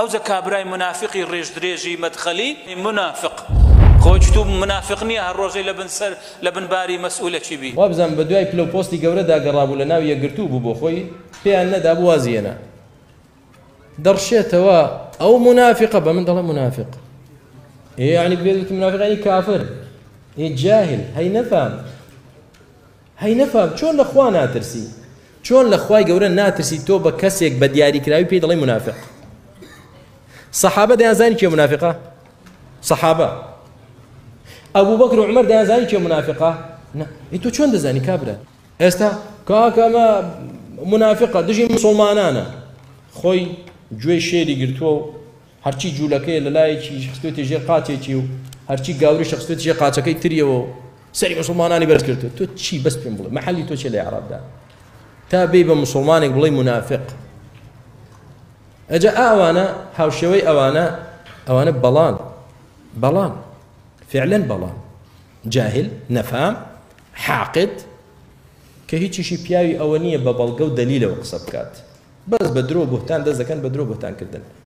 ئەوجە کابرای مونافیقی ڕیش درێژی مەدخەلی مونافق خۆ هیچ تو مونافق نیە هەر ڕۆژەی لە بن سەر لە بن باری مەسئولەکی بی. وابزانم بە دوای پلە و پۆستی گەورەدا گەڕابوو لە ناو یەکگرتوو بوو بۆ خۆی پێیان نەدابوو وازی هێنا دەڕشێتەوە ئەو مونافقە بە من دەڵێ مونافق ئێ یعنی بێت منافق یعنی کافر ئێ جاهل هەی نەفام هەی نەفام چۆن لە خوا ناترسی چۆن لە خوای گەورە ناترسی تۆ بە کەسێک بە دیاریکراوی پێی دەڵێی منافق سەحابە دەیانزانی کێ منافقە سەحابە ئەبوو بەکر و عومەر دەیانزانی کێ منافقە نا ئەی تۆ چۆن دەزانی کابرا ئێستا کاکە ئەمە منافقە دژی مسلمانانە خۆی گوێی شێری گرتووە و هەرچی جوولەکەیە لە لایەکی خستوێتی ژێر قاچێکی و هەرچی گاوریشە خستوێتی ژێر قاچەکەی تریەوە و سەری موسڵمانانی بەرز کردو تۆ چی بەس پێم بڵێ مەحەلی تۆ چێ لە ئیعرابدا تا بێی بە موسڵمانێک بڵێ منافق ئەجا ئەوانە هاوشێوەی ئەوانە ئەوانە بەڵان بەڵام فعلا بەڵام جاهل نەفام حاقد کە هیچیشی پیاوی ئەوە نییە بە بەڵگە و دەلیلەوە قسە بکات بەس بە درۆ بوهتان دەست دەکەن بە درۆ بوهتانکردن.